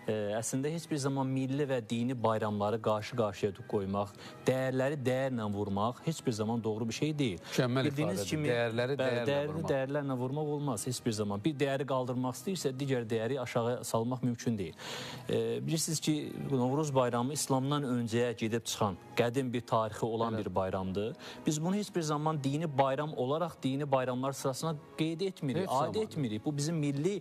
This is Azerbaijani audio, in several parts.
Əslində heç bir zaman milli və dini bayramları qarşı-qarşıya qoymaq, dəyərləri dəyərlə vurmaq heç bir zaman doğru bir şey deyil. Mükəmməl Bildiyiniz ifadədir. kimi, Dəyərləri bəli, dəyərlə dəyərli vurmaq. Dəyərlərlə vurmaq olmaz heç bir zaman. Bir dəyəri qaldırmaq istəyirsə, digər dəyəri aşağı salmaq mümkün deyil. Bilirsiniz ki, Novruz bayramı İslamdan öncəyə gedib çıxan, qədim bir tarixi olan bir bayramdır. Biz bunu heç bir zaman dini bayram olaraq dini bayramlar sırasına qeyd etmirik, Heç adi zaman. etmirik. Bu bizim milli,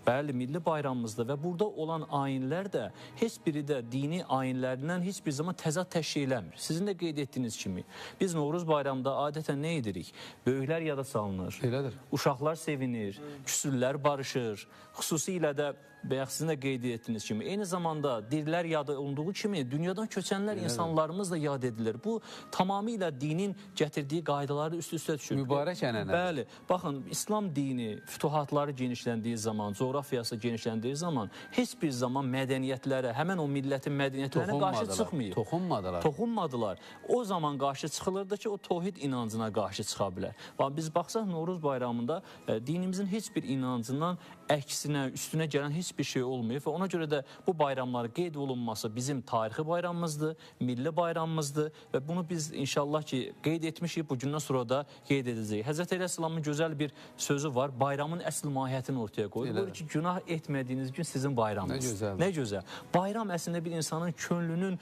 bəli, milli bayramımızdır və burada olan ayinlər də heç biri də dini ayinlərdən heç bir zaman təzad təşkil eləmir. Sizin də qeyd etdiyiniz kimi, biz Novruz bayramında adətən nə edirik? Böyüklər yada salınır. Elədir. Uşaqlar sevinir, küsürlər barışır. Xüsusilə də bayaq sizin də qeyd etdiyiniz kimi, eyni zamanda dirilər yad olunduğu kimi dünyadan köçənlər insanlarımız da yad edilir. Bu tamamilə dinin gətirdiyi qaydaları üst-üstə düşür. Mübarək ənənədir. Bəli. Baxın, İslam dini fütuhatları genişləndiyi zaman, coğrafiyası genişləndiyi zaman heç bir zaman mədəniyyətlərə, həmən o millətin mədəniyyətlərinə qarşı çıxmayıb. Toxunmadılar. Toxunmadılar. O zaman qarşı çıxılırdı ki, o tohid inancına qarşı çıxa bilər. Bax, biz baxsaq Novruz bayramında dinimizin heç bir inancından əksinə, üstünə gələn heç bir şey olmayıb və ona görə də bu bayramlar qeyd olunması bizim tarixi bayramımızdır, milli bayramımızdır və bunu biz inşallah ki qeyd etmişik, bu gündən sonra da qeyd edəcəyik. Həzrəti Əleyhisselamın gözəl bir sözü var, bayramın əsl mahiyyətini ortaya qoyur. Elədir. Buyurur ki, günah etmədiyiniz gün sizin bayramınız. Nə gözəldir. Nə gözəl. Bayram əslində bir insanın könlünün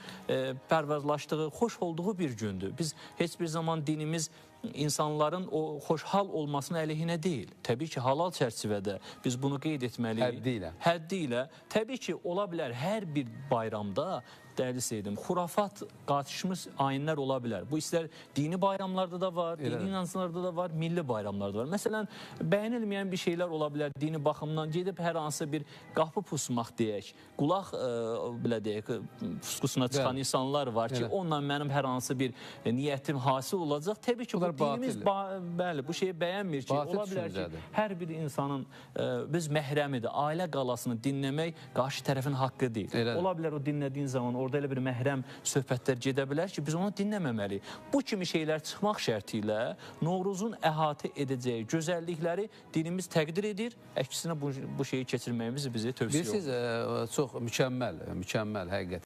pərvəzlaşdığı, xoş olduğu bir gündür. Biz heç bir zaman dinimiz insanların o xoşhal olmasının əleyhinə deyil. Təbii ki, halal çərçivədə biz bunu qeyd etməliyik. Həddi ilə. Həddi ilə. Təbii ki, ola bilər hər bir bayramda, dəyərli seyircim, xurafat qatışmış ayinlər ola bilər. Bu istər dini bayramlarda da var, dini inanclarda da var, milli bayramlarda da var. Məsələn, bəyənilməyən bir şeylər ola bilər dini baxımdan, gedib hər hansı bir qapı pusmaq deyək, qulaq belə deyək, pusqusuna çıxan Bəli. insanlar var ki, Elə. onunla mənim hər hansı bir niyyətim hasil olacaq. Təbii ki, Bunlar bu dinimiz batildir. bəli, bu şeyi bəyənmir ki, Batil ola bilər ki, düşüncədir. hər bir insanın biz məhrəmidir, ailə qalasını dinləmək qarşı tərəfin haqqı deyil. Elədir. Ola bilər o dinlədiyin zaman orada elə bir məhrəm söhbətlər gedə bilər ki, biz onu dinləməməliyik. Bu kimi şeylər çıxmaq şərti ilə Novruzun əhatə edəcəyi gözəllikləri dinimiz təqdir edir. Əksinə bu şeyi keçirməyimizi bizi tövsiyə Bilirsiniz, olunur. çox mükəmməl, mükəmməl həqiqətən.